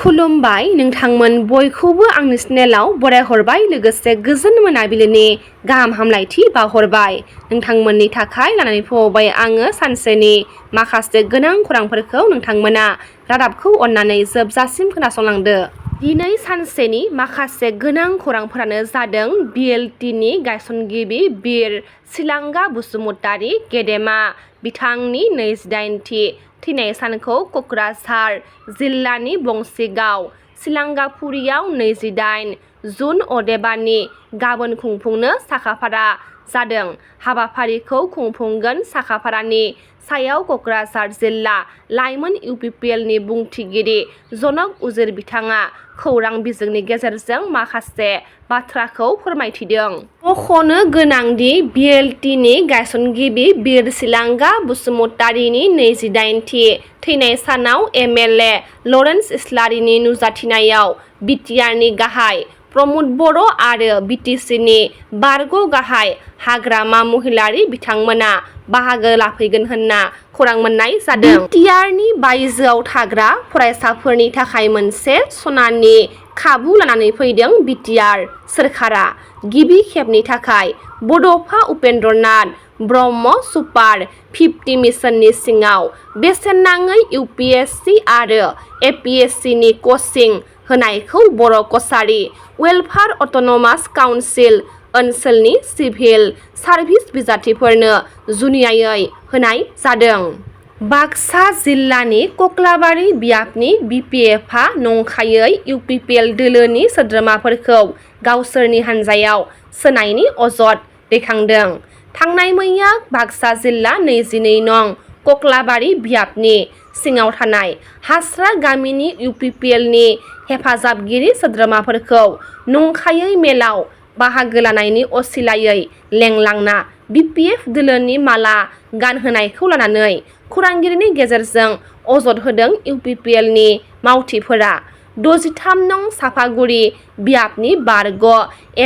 खुलुमबाय नोंथांमोन बयखौबो आंनि चेनेलाव बरायहरबाय लोगोसे गोजोन मोनाबिलिनि गाहाम हामलायथि बावहरबाय। नोंथांमोननि थाखाय लानानै फैबाय आङो सानसेनि माखासे गोनां खौरांफोरखौ नोंथांमोना रादाबखौ अननानै जोबजासिम खोनासंलांदो। दिनै सानसेनि माखासे गोनां खौरांफोरानो जादों बिएलटिनि गायसनगिरि बिर सिलांगा बसुमतारी गेदेमा बिथांनि 28थि थैनाय सानखौ कokrajhar जिल्लानि बंशिगाव सिलांगापुरियाव 28 जुन अदेबानि गाबोन खुंफुंनो साखाफारा जादों। हाबाफारिखौ खुंफुंगोन साखाफारानि सायाव क'क्राझार जिल्ला लाइमोन इउपिपिएलनि बुंथिगिरि जनक उजिर बिथाङा खौरां बिजोंनि गेजेरजों माखासे बाथ्राखौ फोरमायथिदों। मख'नो गोनांदि बिएलटिनि गायसनगिरि बिर सिलांगा बसुमतारीनि 28थि थैनाय सानाव एमएलए लरेन्स इस्लारिनि नुजाथिनायाव बिटिआरनि गाहाय प्रमद बर' आरो बिटिसिनि बारग' गाहाय हाग्रामा महिलारि बिथांमोना बाहागो लाफैगोन होनना खौरां मोननाय जादों। बिटिआरनि बायजोआव थाग्रा फरायसाफोरनि थाखाय मोनसे सनानि खाबु लानानै फैदों बिटिआर सोरखारा। गिबि खेबनि थाखाय बड'फा उपेन्द्रनाथ ब्रह्म सुपार 50 मिशननि सिङाव बेसेन नाङै इउपिएससि आरो एपिएससिनि कचिं होनायखौ बर' कछारी वेलफेयार अट'नमास काउन्सिल ओनसोलनि सिभिल सार्भिस बिजाथिफोरनो जुनियायै होनाय जादों। बाक्सा जिल्लानि कक्लाबारि बियाबनि बिपिएफआ नंखायै इउपिपिएल दोलोनि सोद्रोमाफोरखौ गावसोरनि हानजायाव सोनायनि अजद दैखांदों। थांनाय मैया बाक्सा जिल्ला 22 नं कक्लाबारि बियाबनि सिङाव थानाय हास्रा गामिनि इउपिपिएलनि हेफाजाबगिरि सोद्रोमाफोरखौ नंखायै मेलाव बाहागो लानायनि असिलायै लेंलांना बिपिएफ दोलोनि माला गानहोनायखौ लानानै खौरांगिरिनि गेजेरजों अजद होदों इउपिपिएलनि मावथिफोरा। 63 नं साफागुरि बियाबनि बारग'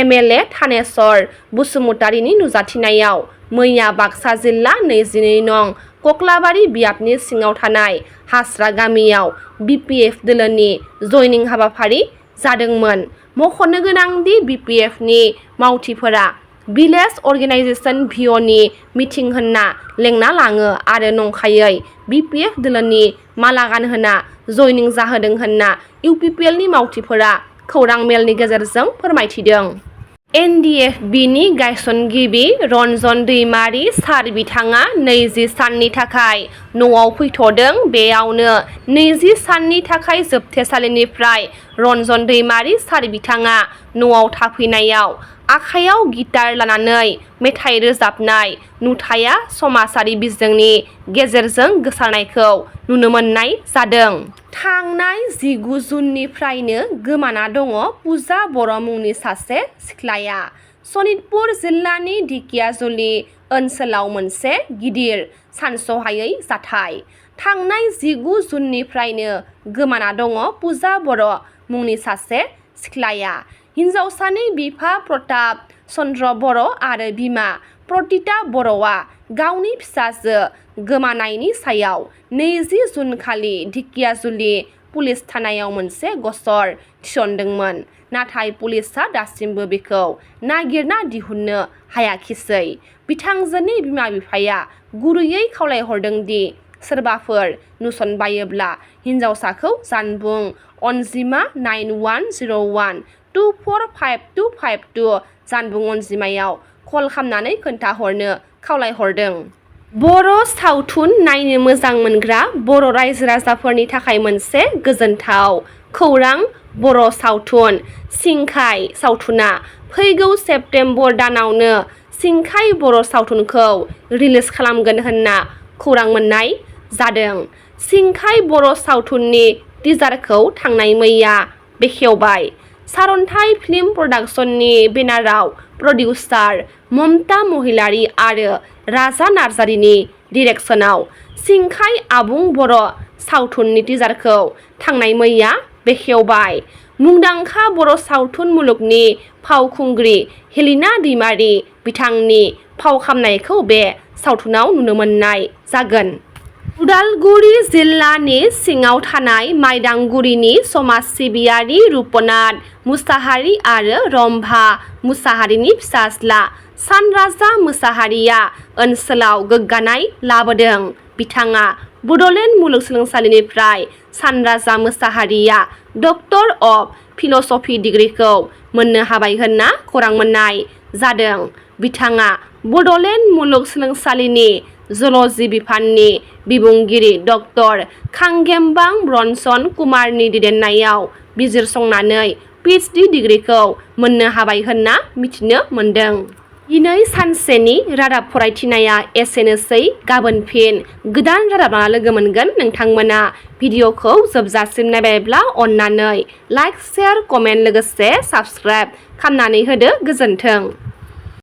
एमएलए थानेश्वर बसुमतारीनि नुजाथिनायाव मैया बाक्सा जिल्ला 22 नं कक्लाबारि बियाबनि सिङाव थानाय हास्रा गामियाव बिपिएफ दोलोनि जयनिं हाबाफारि जादोंमोन। मख'नो गोनांदि बिपिएफनि मावथिफोरा भिलेज अर्गेनाइजेसन भिअ'नि मिथिं होनना लेंना लाङो आरो नंखायै बिपिएफ दोलोनि माला गानहोना जयनिं जाहोदों होनना इउपिपिएलनि मावथिफोरा खौरां मेलनि गेजेरजों फोरमायथिदों। एनडिएफबिनि गायसनगिरि रन्जन दैमारि सार बिथाङा 20 साननि थाखाय न'आव फैथ'दों। बेयावनो 20 साननि थाखाय जोबथेसालिनिफ्राय रन्जन दैमारि सार बिथाङा न'आव थाफैनायाव आखायाव गिटार लानानै मेथाइ रोजाबनाय नुथाया समाजारि बिजोंनि गेजेरजों गोसारनायखौ नुनो मोननाय जादों। थांनाय 19 जुननिफ्रायनो गोमाना दङ पुजा बर' मुंनि सासे सिख्लाया। सनितपुर जिल्लानि ढेकियाजुलि ओनसोलाव मोनसे गिदिर सानस'हायै जाथाय। थांनाय 19 जुननिफ्रायनो गोमाना दङ पुजा बर' मुंनि सासे सिख्लाया। हिनजावसानि बिफा प्रताप चन्द्र बर' आरो बिमा प्रतिता बर'आ गावनि फिसाजो गोमानायनि सायाव 20 जुन खालि ढेकियाजुलि पुलिस थानायाव मोनसे गसर थिसनदोंमोन। नाथाय पुलिसआ दासिमबो बेखौ नागिरना दिहुननो हायाखिसै। बिथांजोनि बिमा बिफाया गुरैयै खावलायहरदों दि सोरबाफोर नुसनबायोब्ला हिनजावसाखौ जानबुं अनजिमा 9101245252 जानबुं अनजिमायाव कल खालामनानै खोन्थाहरनो खावलायहरदों। बर' सावथुन नायनो मोजां मोनग्रा बर' रायजो राजाफोरनि थाखाय मोनसे गोजोनथाव खौरां। बर' सावथुन सिंखाय सावथुना फैगौ सेप्तेम्बर दानावनो सिंखाय बर' सावथुनखौ रिलिज खालामगोन होनना खौरां मोननाय जादों। सिंखाय बर' सावथुननि टिजारखौ थांनाय मैया बेखेवबाय। सारन्थाइ फिल्म प्रडाक्शननि बेनाराव प्रडिउसार ममता महिलारी आरो राजा नार्जारिनि डिरेक्शनाव सिंखाय आबुं बर' सावथुननि टिजारखौ थांनाय मैया बेखेवबाय। मुंदांखा बर' सावथुन मुलुगनि फावखुंग्रि हेलिना दैमारि बिथांनि फाव खालामनायखौ बे सावथुनाव नुनो मोननाय जागोन। udalguri जिल्लानि सिङाव थानाय माइदांगुरिनि समाज सिबियारि रुपनाथ मुसाहारि आरो रम्भा मुसाहारिनि फिसाज्ला सानराजा मुसाहारिया ओनसोलाव गोग्गानाय लाबोदों। बिथाङा बड'लेण्ड मुलुगसोलोंसालिनिफ्राय Sanraja Musahary doctor of philosophy डिग्रीखौ मोननो हाबाय होनना खौरां मोननाय जादों। बिथाङा बड'लेण्ड मुलुगसोलोंसालिनि जुल'जि बिफाननि बिबुंगिरि डक्टर खांगेमबां ब्रनसन कुमारनि दैदेननायाव बिजिरसंनानै पिएचडि डिग्रीखौ मोननो हाबाय होनना मिथिनो मोनदों। दिनै सानसेनि रादाब फरायथिनाया एसेनोसै। गाबोन फिन गोदान रादाब लाना लोगो मोनगोन। नोंथांमोना भिडिअखौ जोबजासिम नायबायब्ला अननानै लाइक, शेयार, कमेन्ट लोगोसे साबस्क्राइब खालामनानै होदो। गोजोन्थों।